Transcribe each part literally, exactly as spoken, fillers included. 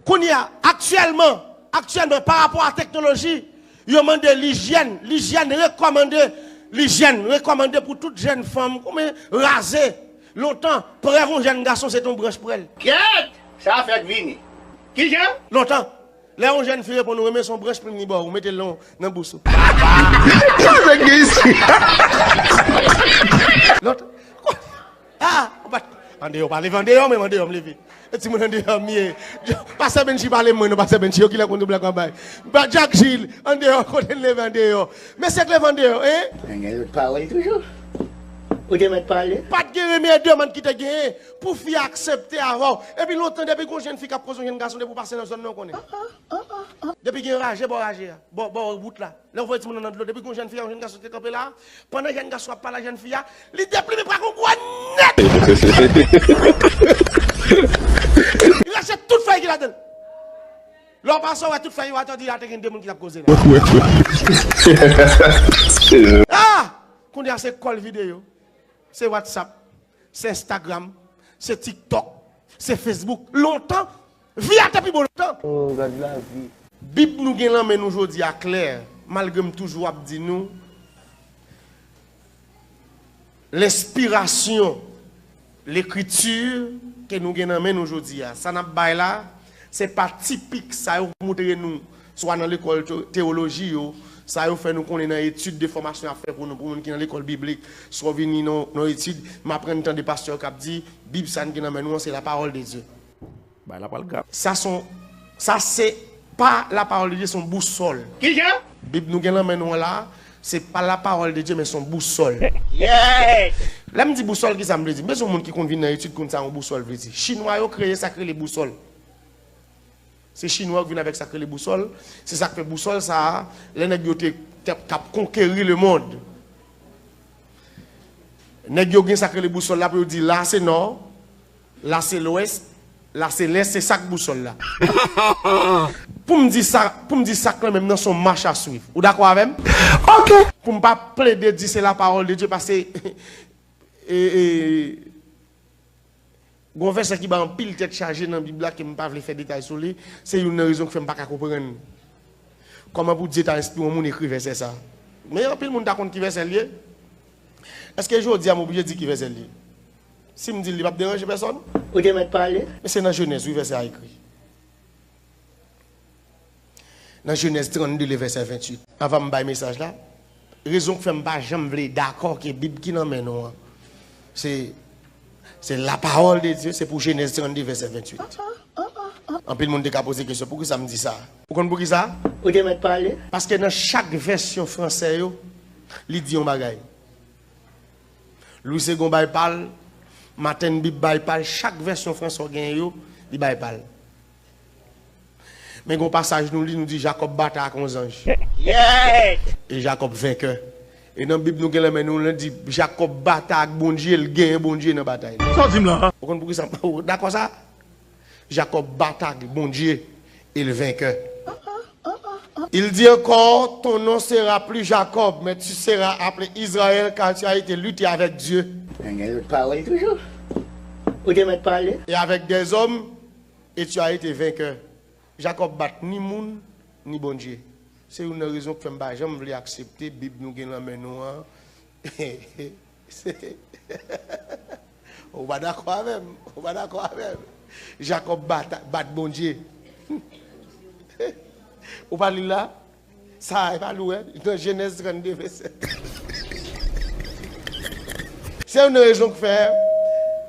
Kounye a, aktyèlman, aktyèlman, pa rapò a teknoloji, yo mande lijyèn, lijyèn rekòmande, lijyèn rekòmande pou tout jèn fanm, koumen raze. Lontan, prè yon jèn gason se te yon branch prè l. Kyèt! Sa fèk vini. Kijan? Lontan, lè yon jèn fi reponn ou renmen se yon branch plim li ba w, ou mete l nan, nan bous ou. Sa fèk gen isi. Lontan, ah, ou pa t, andeyò, pa leve andeyò, menm andeyò m leve. E timoun andeyò m ye. Pastè Benji pale mwen non, pastè Benji, yo ki lè konn blak an bay. Ba Jack Gilles, andeyò, kote n leve andeyò. Mesye k leve andeyò, hein? Gen lòt pawòl toujou. Ou te mèt pale. Pa t gen renmen de moun ki te genyen pou fi a aksepte avè w. Epi lontan, depi gon jèn fi k ap koze yon jèn gason, depi w pase nan zòn nan, w konnen. Depi gen raje, bò raje a, bò, bò wout la. Lè w voye timoun nan nan dlo, depi gon jèn fi a, yon jèn gason te kanpe la, pandan jèn gason ap pale a jèn fi a, li deplimen pran yon gwo nèt. Li rache tout fèy ki ladan l. Lè w pase, w wè tout fèy yo atò di a te gen de moun ki t ap koze la. Ah! Kounye a se kòl videyo, se WhatsApp, se Instagram, se TikTok, se Facebook. Lontan, vi a te pi bon lontan. Oh, gad lavi. Bib nou gen nan men nou jodi a klè, malgre m toujou ap di nou, lenspirasyon, lekriti ke nou gen nan men nou jodi a, sa n ap bay la, se pa tipik sa yo moutre nou, swa nan lekòl te-, teyoloji yo, sa yo fè nou konnen nan etid de fòmasyon y ap fè pou nou, pou moun ki nan lekòl biblik, swa w vini nan, nan etid, m aprann tande pastè yo k ap di, Bib sa n gen nan men nou an, se la parole de Dieu. Bagay la pral grav. Sa se yon, sa se pa la parole de Dieu, se yon bousòl. Kijan? Bib nou gen nan men nou an la, se pa la parole de Dieu, men se yon bousòl. Yeah! Lè m di bousòl, ki sa m vle di? M bezwen yon moun ki konn vin nan etid konn sa yon bousòl vle di. Chinwa yo kreye sa k rele bousòl. Se Chinwa yo k vin avèk sa k rele bousòl. Se sa k fè bousòl sa a, lè nèg yo te, te, t ap konkeri lemonn, nèg yo gen sa k rele bousòl la pou yo di la se nò, la se lwès, la se lès, se sa k bousòl la. Pou m di sa, pou m di sa k lan menm nan se yon mach a swiv. Ou dakò avè m? Ok. Pou m pa plede di se la parole de Dieu, paske, e, e, gon vèsè ki bay anpil tèt chaje nan Bib la ke m pa vle fè detay sou li, se youn nan rezon k fè m pa ka konprann kòman pou Dye ta enspire yon moun ekri vèsè sa. Men anpil moun ta konn ki vèsè l ye. Èske jodi a m oblije di ki vèsè l ye? Si m di l, li p ap deranje pèsòn? Ou te mèt pale. Men se nan Jenèz, wi, vèsè a ekri. Nan Jenèz trannde, le vèsè venntuit. Anvan m bay mesaj la, rezon k fè m pa janm vle dakò ke Bib ki nan men nou an, se, se la parole de Dieu, se pou Jenèz trannde, vèsè venntuit. Anpil moun te ka poze kesyon, poukisa m di sa? Ou konn poukisa? Ou te mèt pale. Paske nan chak vèsyon fransè yo, li di yon bagay. Louis Segond bay pa l, Maten Bib bay pa l, chak vèsyon fransè w genyen yo, li bay pa l. Men gon pasaj nou li, nou di Jakòb bata ak yon zanj. Yeah! E Jakòb venkè. E nan Bib nou gen nan men nou, li di Jakòb bata ak Bondye, l genyen Bondye nan batay la. Sa w di m la? Ou konn poukisa m dakò sa? Jakòb bata ak Bondye, e l venkè. Il dit encore, ton nom sera plus Jacob, mais tu seras appelé Israël, car tu as été lutté avec Dieu. Gen lòt pawòl toujou. Ou te mèt pale. Et avec des hommes, et tu as été vainqueur. Jakòb bat ni moun, ni Bondye. Se youn nan rezon k fè m pa janm vle aksepte Bib nou gen nan men nou an. Se, ou pa dakò avè m, ou pa dakò avè m. Jakòb bat, bat Bondye. Ou pa li l la? Sa e pa li w wè nan Jenèz trannde vèsè. Se youn nan rezon k fè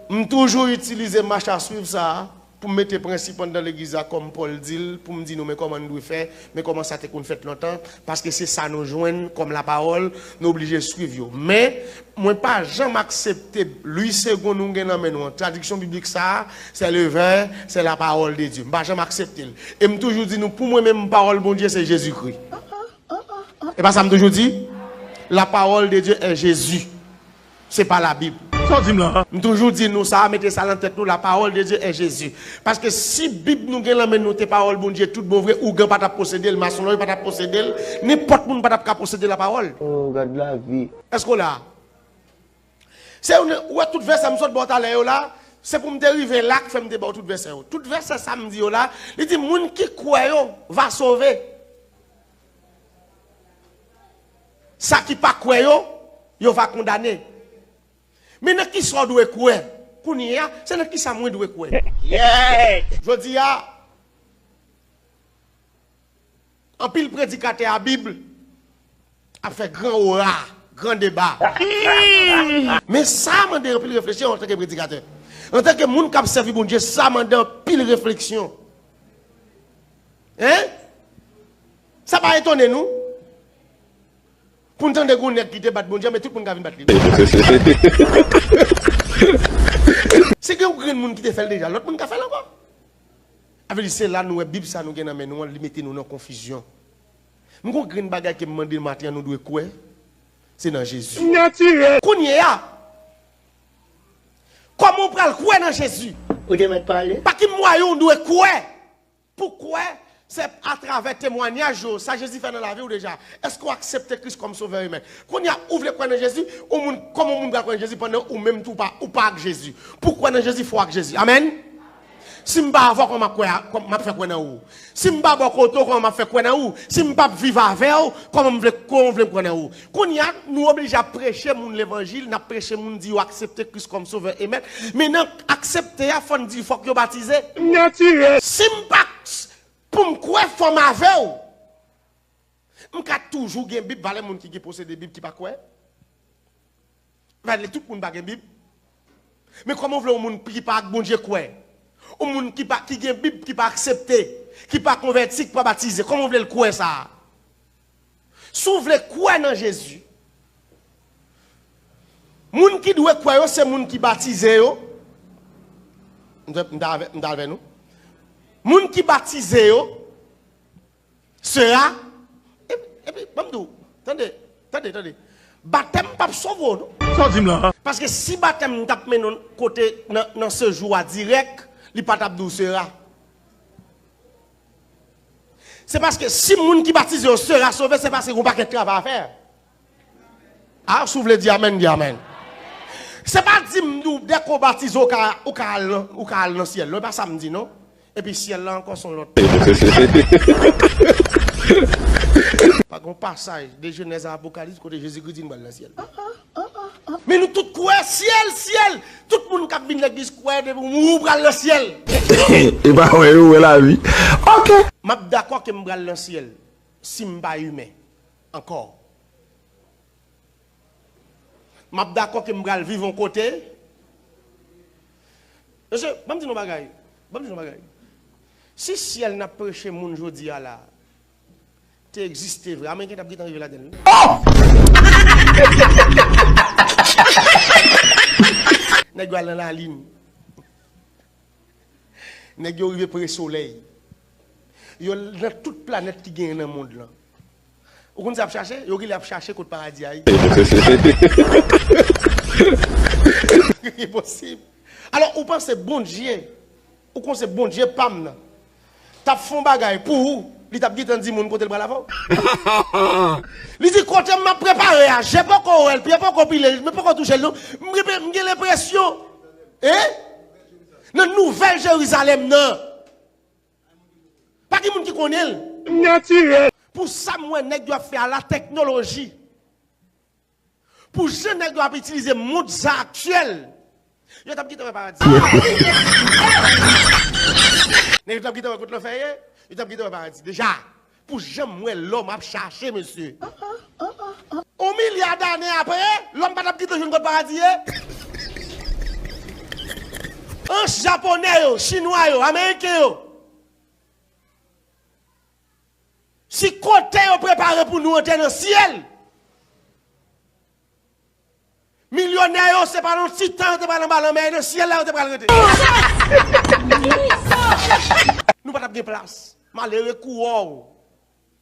m toujou itilize mach a swiv sa a pou m mete prensip anndan legliz la kòm Pòl di l, pou m di nou men kòman n dwe fè, men kòman sa te konn fèt lontan, paske se sa nou jwenn kòm lapawòl, nou oblije swiv yo. Men, mwen pa janm aksepte Louis Segond nou gen nan men nou an. Tradiksyon biblik sa a, c'est le vrai, c'est la parole de Dieu. M pa janm aksepte l. E m toujou di nou, pou mwen menm, pawòl Bondye, se Jezikri. E pa sa m toujou di? La parole de Dieu est Jésus. Se pa Labib. Sa w di m la? M toujou di nou sa, mete sa nan tèt nou, la parole de Dieu est Jésus. Paske si Bib nou gen nan men nou te pawòl Bondye tout bon vre, ougan pa t ap posede l, masonlòj pa t ap posede l, nenpòt moun pa t ap ka posede lapawòl. Oh, gad lavi. Èske w la? Se ou wè tout vèsè m sot ba w talè yo la, Se pou m te rive la k fè m te ba w tout vèsè yo. Tout vèsè sa m di yo la, li di moun ki kwè yo va sove. Sa ki pa kwè yo, yo va kondane. Men nan kisa w dwe kwè? Kounye a, se nan kisa mwen dwe kwè? Jodi a, anpil predikatè a Bib ap fè gran ora, gran deba. Men sa mande anpil refleksyon antanke predikatè. Antanke moun k ap sèvi Bondye, sa mande anpil refleksyon. Hein? Sa pa etone nou? Pou n tande gen yon nèg ki te bat Bondye, men tout moun ka vin bat li. Si gen yon grenn moun ki te fè l deja, lòt moun ka fè l ankò. Sa vle di se la nou wè Bib sa nou gen nan men nou an, li mete nou nan konfizyon. M gon grenn bagay ke m mande maten an nou dwe kwè, se nan Jezi. Natirèl. Kounye a, kòman w pral kwè nan Jezi? Ou te mèt pale. Pa ki mwayen w dwe kwè? Pou kwè, se atravè temwayaj yo, sa Jezi fè nan lavi w deja. Èske w aksepte Kris kòm Sovè e Mèt? Kounye a, ou vle kwè nan Jezi, ou moun, kòman yon moun pral kwè nan Jezi pandan ou menm tou pa, ou pa ak Jezi? Pou kwè nan Jezi, fò w ak Jezi. Amèn? Si m pa avè w, kòman m ap kwè, kòman m ap fè kwè nan ou? Si m pa bò kote w, kòman m ap fè kwè nan ou? Si m p ap viv avè w, kòman m vle, kòman w vle m kwè nan ou? Kounye a, nou oblije ap preche moun levanjil, n ap preche moun di yo aksepte Kris kòm Sovè e Mèt. Men nan aksepte a, fò n di fòk yo batize. Natirèl. Si m pa, pou m kwè, fò m avè w. M ka toujou gen Bib, valè moun ki gen posede Bib ki pa kwè. Valè tout moun pa gen Bib. Men kòman w vle yon moun ki pa ak Bondye kwè? Yon moun ki pa, ki gen Bib, ki pa aksepte, ki pa konvèti, ki pa batize, kòman w vle l kwè sa? Si w vle kwè nan Jezi, moun ki dwe kwè yo, se moun ki batize yo. M ta, m ta avè, m ta avè nou. Moun ki batize yo, sè a, epi, epi, ban m di w, tande, tande, tande. Batèm p ap sove w, non. Sa w di m la? Paske si batèm t ap mennen w kote nan, nan sejou a dirèk, li pa t ap di w sè a. Se paske si moun ki batize yo sera sove, se paske gen yon pakèt travay a fè. A, si w vle di amèn, di amèn. Se pa di m, di w, dèke w batize, ou ka, ou ka al nan, ou ka al nan syèl. Non, e pa sa m di, non. Epi syèl la ankò se yon lòt. Pa gen yon pasaj de Jenèz a Apokalips kote Jezikri di n pral nan syèl. Men nou tout kwè, syèl, syèl. Tout moun k ap vin legliz kwè depi w mouri w pral nan syèl. E pa wè yo wè lavi. Ok. M ap dakò ke m pral nan syèl si m pa imen ankò. M ap dakò ke m pral viv yon kote. Mesye, ban m di nou bagay. Ban m di nou bagay. Si syèl n ap preche moun jodi a la, te egziste vre, Ameriken t ap gentan rive ladan l, wi. Oh! Nèg yo al nan lalin. Nèg yo rive pre solèy. Yo nan tout planèt ki genyen nan mond lan. Ou konn sa y ap chache? Yo genlè ap chache kot paradi a ye. Enposib. Alò, ou panse Bondye, ou konn se Bondye pa m nan, t ap fè yon bagay pou ou, li t ap gentan di moun kote l pral avè w? Li di, kote m ap prepare a, je poko wè l, pye poko pile, men poko touche l, non. M gen, m gen lenpresyon, en? Nan Nouvèl Jerizalèm nan, pa gen moun ki konnen l. Natirèl. Pou sa m wè nèg yo ap fè a la teknoloji, pou jan nèg yo ap itilize mond sa aktyèl, yo t ap gentan wè paradi. Nèg yo t ap gentan wè kot lanfè ye, yo t ap gentan wè paradi. Deja, pou jan m wè lòm ap chache, mesye. On milya dane apre, lòm pa t ap gentan jwenn kot paradi ye. An japonè yo, chinwa yo, ameriken yo. Si kote yo prepare pou nou antre nan syèl, milyonè yo, se pa nan ti tan yo te pral anba lanmè, e nan syèl la yo te pral rete. Nou pa t ap gen plas. Malere kouwè w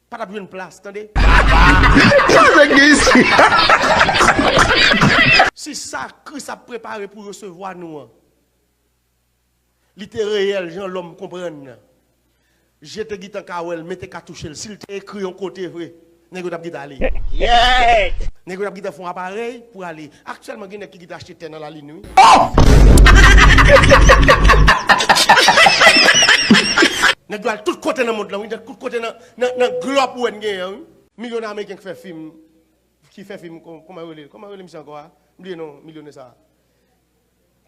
pa t ap jwenn plas, tande? Sa nèg gen isi? Si sa Kris ap prepare pou resevwa nou an, li te reyèl jan lòm konprann nan, je te gentan ka wè l, men te ka touche l. Si l te ekri yon kote vre, nèg yo t ap gentan ale. Nèg yo t ap gentan fè yon aparèy pou ale. Aktyèlman, gen nèg ki gentan achte tè nan lalin, wi. Oh! Nèg yo al tout kote nan mond lan, wi, nan tout kote nan, nan, nan glòb ou wè n genyen an, wi. Milyonè ameriken ki fè fim, ki fè fim, kò-, kòman yo rele, kòman yo rele misye ankò a? M bliye non milyonè sa a.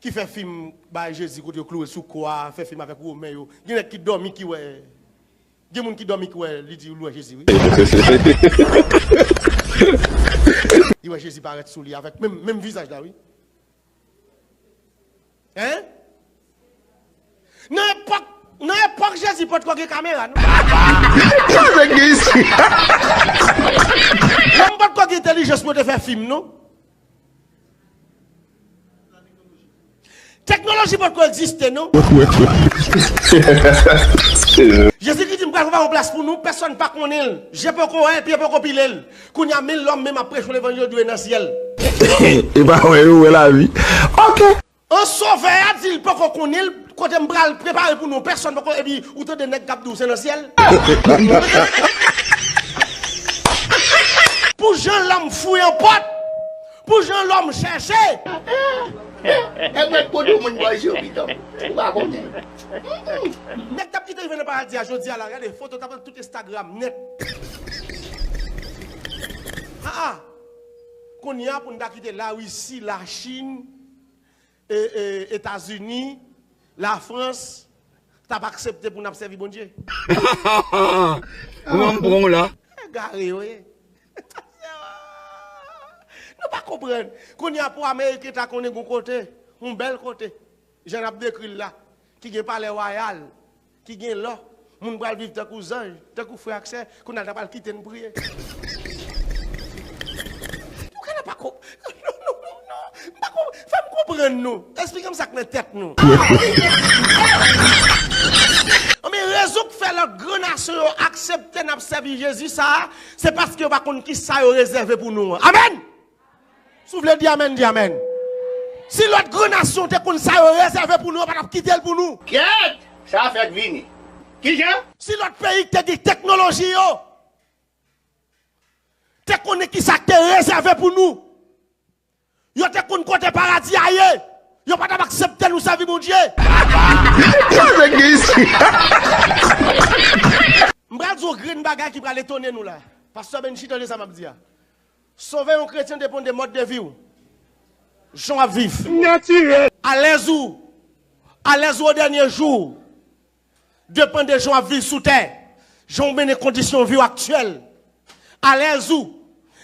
Ki fè fim bay Jezi kote yo kloure l sou kwa, fè fim avèk Women yo. Gen nèg ki dòmi ki wè. Gen moun ki dòmi ki wè, li di l wè Jezi, wi. Li wè Jezi parèt sou li avèk menm, menm vizaj la, wi. Hein? Nan epòk, nan epòk Jezi potko gen kamera, non? Sa nèg gen isi. Lòm potko gen entèlijans pou yo te fè fim, non? Teknoloji potko egziste, non? Jezikri di, "M pral prepare yon plas pou nou, pèsonn pa konnen l. Je poko wè l, pye poko pile l." Kounye a, men lòm menm ap preche levanjil, yo di w nan syèl. E pa wè yo wè lavi. Ok. An sovè a di l poko konnen l, kote m pral prepare pou nou, pèsonn poko, epi ou tande nèg k ap di w se nan syèl. Pou jan lòm fouye yon pòt, pou jan lòm chèche. E mèt pou di w moun bòy je w pitan. Ou pa konnen. Nèg t ap kite rive nan paradi a jodi a la, gade foto t ap nan tout Instagram nèt. Ah, ah. Kounye a pou n ta kite Larisi, Lachin, e, e, Etazini, Lafrans, t ap aksepte pou n ap sèvi Bondye. Ou wè m pran w la. Egare yo ye. Nou pa konprann. Kounye a pou Ameriken ta konnen gon kote, yon bèl kote, jan n ap dekri l la, ki gen palè wayal, ki gen lò, moun pral viv tankou zanj, tankou frè ak sè, kounye a l ta pral kite n priye. Ou ka pa ko-, non, non, non, non. M pa ko-, fè m konprann nou. Esplike m sa k nan tèt nou. Anben, rezon k fè lòt gran nasyon yo aksepte n ap sèvi Jezi sa a, se paske yo pa konn ki sa yo rezève pou nou an. Amèn! Si w vle di amèn, di amèn. Si lòt gran nasyon te konn sa yo rezève pou nou, yo pa t ap kite l pou nou. Kèt! Sa fèk vini. Kijan? Si lòt peyi ki te gen teknoloji yo te konnen ki sa k te rezève pou nou, yo te konn kote paradi a ye, yo pa t ap aksepte nou sèvi Bondye. Sa nèg gen isi. M pral di w yon grenn bagay ki pral etone nou la. Pastè Benchi, tande sa m ap di a. Sove yon kretyen depann de mòd de vi w. Jan w ap viv. Natirèl. Alèz ou. Alèz ou o dènye jou. Depann de jan w ap viv sou tè. Jan w mennen kondisyon vi w aktyèl. Alèz ou.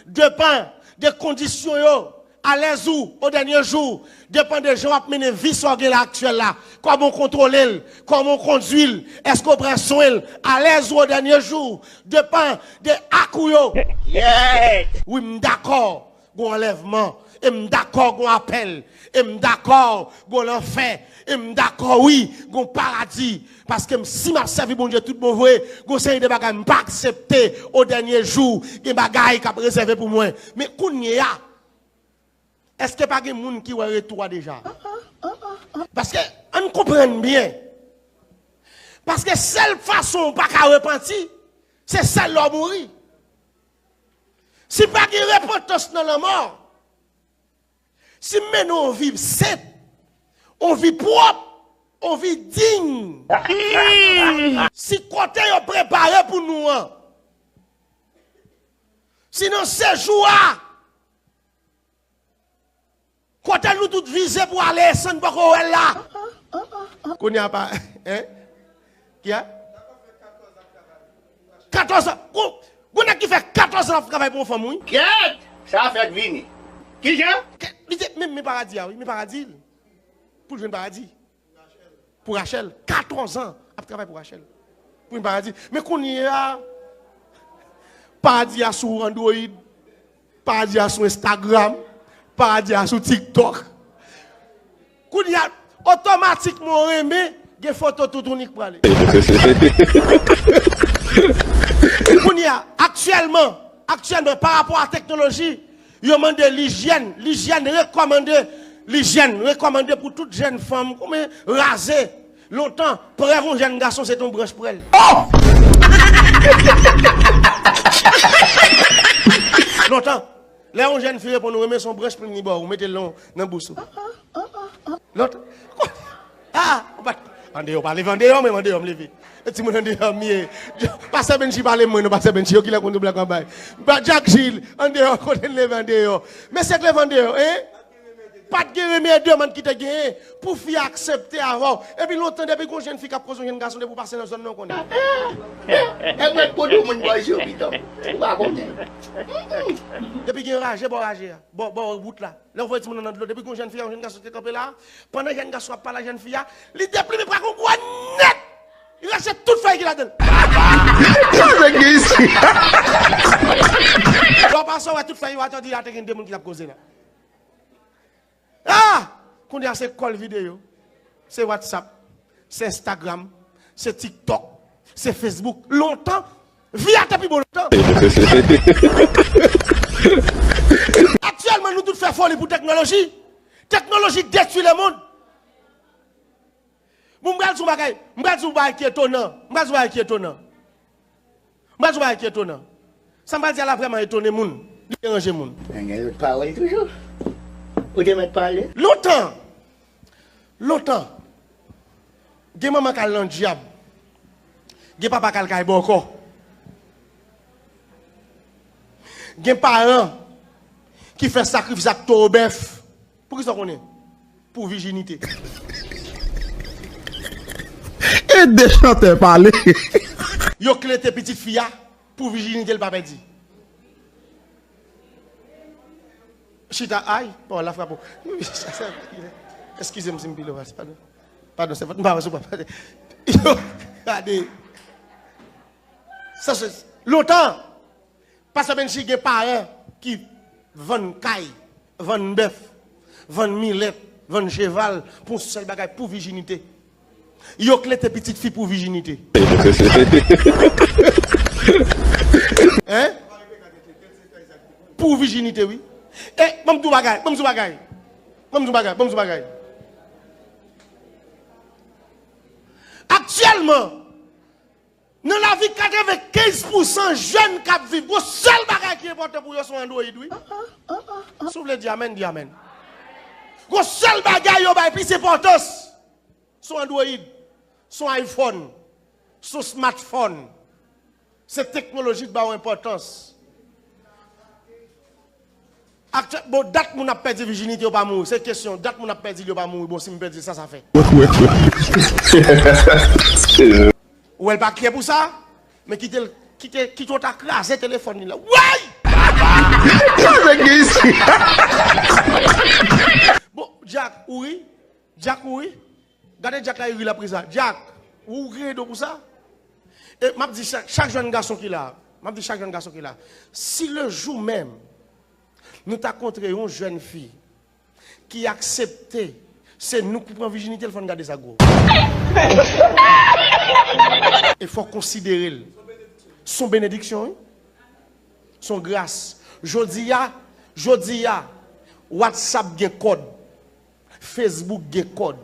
Depann de kondisyon yo. Alèz ou o dènye jou. Depann de jan w ap mennen vi sa w gen la aktyèl la. Kòman w kontwole l. Kòman w kondui l. Èske w pran swen l. Alèz ou o dènye jou. Depann de ak ou yo. Wi, m dakò gon anlèvman. E m dakò gon apèl. E m dakò gon lanfè. E m dakò, wi, gon paradi. Paske m, si m ap sèvi Bondye tout bon vre, gon seri de bagay m pa aksepte o dènye jou. Gen bagay k ap rezève pou mwen. Men kounye a, èske pa gen moun ki wè retou a deja? Paske, ann konprann byen. Paske sèl fason w pa ka repanti, se sèl lè w mouri. Si pa gen repantans nan lanmò, si m mennen yon vi sent, yon vi pwòp, yon vi diy, si kote yo prepare pou nou an, si nan sejou a, kote nou tout vize pou ale, san n poko wè l la. Kounye a pa, hein? Ki a? Katòz an. Gon, gon nèg ki fè katòz an ap travay pou yon fanm, wi. Kèt! Sa fèk vini. Kijan? Kè-, li te, men, men paradi a, wi, men paradi l. Pou l jwenn paradi. Pou Rachel, katòz an ap travay pou Rachel. Pou yon paradi. Men kounye a, paradi a sou Android, paradi a sou Instagram, paradi a sou TikTok. Kounye a, otomatikman w renmen, gen foto toutouni k prale. Kounye a, aktyèlman, aktyèlman, pa rapò a teknoloji, yo mande lijyèn. Lijyèn rekòmande, lijyèn rekòmande pou tout jèn fanm. Kòman raze? Lontan, prèv yon jèn gason se te yon branch prèl. Oh! Lontan, lè yon jèn fi reponn ou renmen, se yon branch prèl li ba w, ou mete l nan, nan bous ou. Lontan. Ah, ou pa t andeyò, pa leve andeyò, mwen andeyò, m leve. E timoun andeyò, m ye. Pastè Benchi pale mwen, non, Pastè Benchi, yo ki lè konn black an bay. Ba, Jack Gilles, andeyò, kote n leve andeyò. Mesye k leve andeyò, en? Pa t gen remèd, demann ki te genyen pou fi a aksepte avè w. Epi lontan, depi gon jèn fi k ap koze yon jèn gason, depi w pase nan zòn nan, ou konnen. Nèg mèt kote moun bò isit, piton. Ou pa konnen. Depi gen raje, bò raje a. Bò, bò wout la. Lè w voye timoun nan dlo, depi gon jèn fi a, yon jèn gason te kanpe la, pandan jèn gason ap pale a jèn fi a, li deplime pa gon gwo nèt. Li rache tout fèy ki ladan l. Sa nèg gen isi. Lè w pase, w wè tout fèy yo atò, di a te gen de moun ki t ap koze la. Ah! Kounye a se kòl videyo, se WhatsApp, se Instagram, se TikTok, se Facebook. Lontan, vi a te pi bon lontan. Aktyèlman, nou tout fè foli pou teknoloji. Teknoloji detwi lemonn. Bon, m pral di w bagay, m pral di w bagay ki etonan. M pral di w bagay ki etonan. M pral di w bagay ki etonan. Sa m pral di a la vrèman etone moun. Li deranje moun. Men gen lòt pawòl toujou. Ou te mèt pale. Lontan, lontan, gen manman k al nan dyab. Gen papa k al kay bòkò. Gen paran ki fè sakrifis ak towo bèf. Poukisa w konnen? Pou vijinite. Ede chantè pale. Yo klete pitit fi a pou vijinite l pa pèdi. Chita, ay, pawòl la frape w. Eskize m si m pile w, padon. Padon, se fòt m pa wè si w pa pale. Yo, gade. Sa se lontan. Pastè Benchi gen paran ki vann kay, vann bèf, vann milèt, vann cheval pou yon sèl bagay, pou vijinite. Yo klete pitit fi pou vijinite. Hein? Pou vijinite, wi. E, ban m di w bagay, ban m di w bagay. Ban m di w bagay, ban m di w bagay. Aktyèlman, nan lavi, katrevenkenz pousan jèn k ap viv, gon sèl bagay ki enpòtan pou yo, se yon Android, wi. Si w vle di amèn, di amèn. Gon sèl bagay yo bay plis enpòtans, se yon Android, se yon iPhone, se yon smartphone. Se teknoloji k ba yo enpòtans. Aktyè-, bon, dat moun ap pèdi vijinite yo pa mouri. Se kesyon, dat moun ap pèdi l yo pa mouri. Bon, si m pèdi l, sa sa fè? Ou wè l pa kyè pou sa, men kite l, kite, kite w ta kraze telefòn li la. Woy! Sa nèg gen isi? Bon, Jack, ou ri? Jack, ou ri? Gade Jack la, li ri, l ap ri sa. Jack, ou greye do pou sa? E m ap di chak, chak jèn gason ki la, m ap di chak jèn gason ki la, si le jou menm nou ta kontre yon jèn fi ki aksepte se nou ki pran vijinite l, fò n gade sa gwo. E fò w konsidere l. Se yon benediksyon, wi. Se yon gras. Jodi a, jodi a, WhatsApp gen kòd. Facebook gen kòd.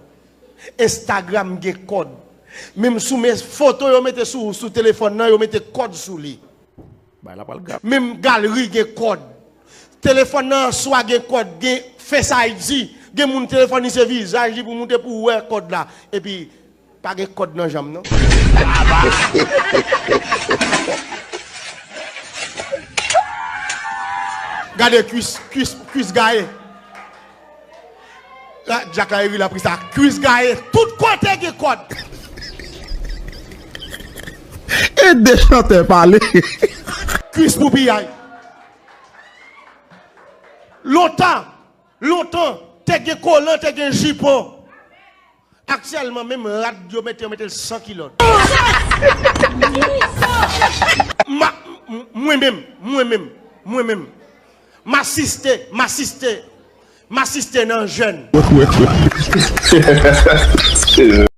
Instagram gen kòd. Menm sou men foto yo mete sou, sou telefòn nan, yo mete kòd sou li. Bagay la pral grav. Menm galri gen kòd. Telefòn nan an swa gen kòd, gen Face I D. Gen moun telefòn li se vizaj li pou moute pou w wè kòd la. Epi, pa gen kòd nan janm, non. Gade kwis, kwis, kwis gaye. La, Jack la, Eri la pri sa. Kwis gaye. Tout kote gen kòd. Ede chantè pale. Kwis pou piyay. Lontan, lontan, te gen kolan, te gen jipon. Aktyèlman, menm rad yo mete, yo mete l san kilòt. Ma, m, mwen menm, mwen menm, mwen menm, m asiste, m asiste, m asiste nan jèn.